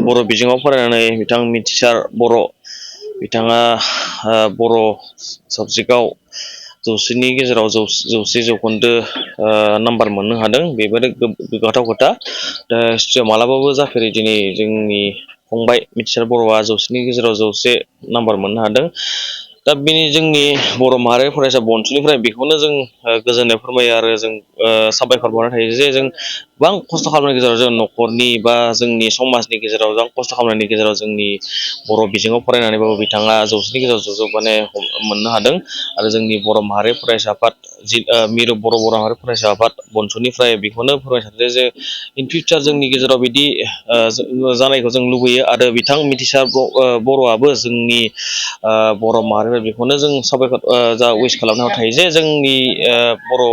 बर' बिजोङाव फरायनानै बिथां मिथिसार बर' बिथाङा बर' साबजेक्टआव जौसेनि गेजेराव जौसे जौखोन्दो नाम्बार मोननो हादों। बेबायदि गोग्गाथाव खोथा। दा मालाबाबो जाफेरै दिनै जोंनि फंबाय मिथिसार बर'आ जौसेनि गेजेराव जौसे नाम्बार मोननो हादों। दा बेनि जोंनि बर' माहारि फरायसा बनसुनिफ्राय बेखौनो जों गोजोननाय फोरमायो आरो जों साबायखर बावनाय थायो जे जों गोबां खस्थ' खालामनायनि गेजेराव जों न'खरनि बा जोंनि समाजनि गेजेराव गोबां खस्थ' खालामनायनि गेजेराव जोंनि बर' बिजोङाव फरायनानैबाबो बिथाङा जौसेनि गेजेराव जौसे माने मोननो हादों। आरो जोंनि बर' माहारि फरायसा आफाद मिरु बर' माहारि फरायसा आफाद बनसुनिफ्राय बेखौनो फोरमायनो सानदों जे इन फिउचार जोंनि गेजेराव बिदि जानायखौ जों लुबैयो आरो बिथां मिथिसार बर'आबो जोंनि बर' माहारिफोर बेखौनो जों साबायखर जा उइस खालामनो थायो जे जोंनि बर'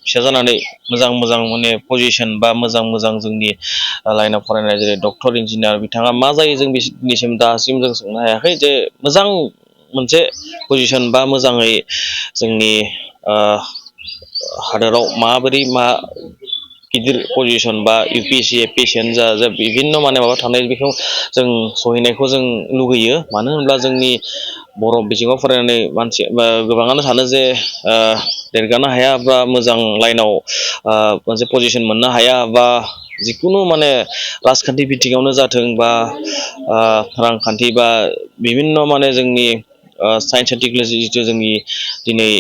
फिसा जानानै मोजां मोजां माने पजिसन बा मोजां मोजां जोंनि लाइनाव फरायनाय जेरै डक्टर इन्जिनियार बिथाङा मा जायो जों दिनैसिम दासिम जों सोंनो हायाखै जे मोजां मोनसे पजिसन बा मोजाङै जोंनि हादोराव माबोरै मा गिदिर पजिसन बा इउ पि एस सि ए पि एस सि आनो जा बिभिन्न' माने माबा थानाय बेखौ जों सहैनायखौ जों लुगैयो। मानो होनब्ला जोंनि बर' बिजोङाव फरायनानै मानसि गोबाङानो सानो जे देरगानो हाया बा मोजां लाइनाव मोनसे पजिसन मोननो हाया बा जिखुनु माने राजखान्थि बिथिङावनो जाथों बा रांखान्थि बा बिभिन्न' माने जोंनि साइन्स एन्ड टेक्न'लजि जिथु जोंनि दिनै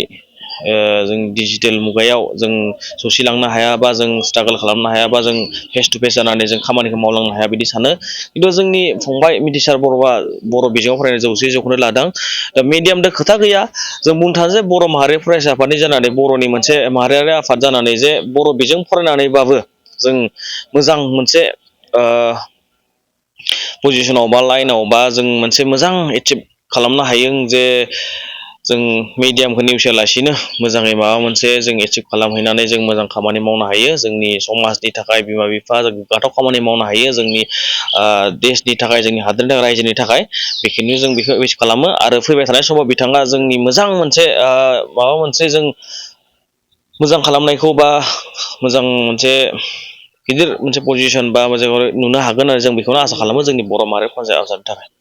जों डिजिटेल मुगायाव जों सौसिलांनो हायाबा जों स्ट्रागोल खालामनो हायाबा जों फेस टु फेस जानानै जों खामानिखौ मावलांनो हाया बिदि सानो। खिन्थु जोंनि फंबाय मिथिसार बर'आ बर' बिजोङाव फरायनाय जौसे जौखोन्दो लादों। दा मिडियामजों खोथा गैया। जों बुंनो थाङो जे बर' माहारि फरायसा आफादनि जानानै बर'नि मोनसे माहारियारि आफाद जानानै जे बर' बिजों फरायनानैबाबो जों मोजां मोनसे पजिसनाव बा लाइनाव बा जों मोनसे मोजां एचिभ खालामनो हायो जे जों मिडियामखौ नेवसियालासिनो मोजाङै माबा मोनसे जों एचिभ खालामहैनानै जों मोजां खामानि मावनो हायो जोंनि समाजनि थाखाय बिमा बिफा जों गोग्गाथाव खामानि मावनो हायो जोंनि देशनि थाखाय जोंनि हादोरनि थाखाय रायजोनि थाखाय बेखिनि जों बेखौ उइस खालामो आरो फैबाय थानाय समाव बिथाङा जोंनि मोजां मोनसे माबा मोनसे जों मोजां खालामनायखौ बा मोजां मोनसे गिदिर मोनसे पजिसन बा मोजां नुनो हागोन आरो जों बेखौनो आसा खालामो जोंनि बर' माहारि फरायसा आफादनि थाखाय।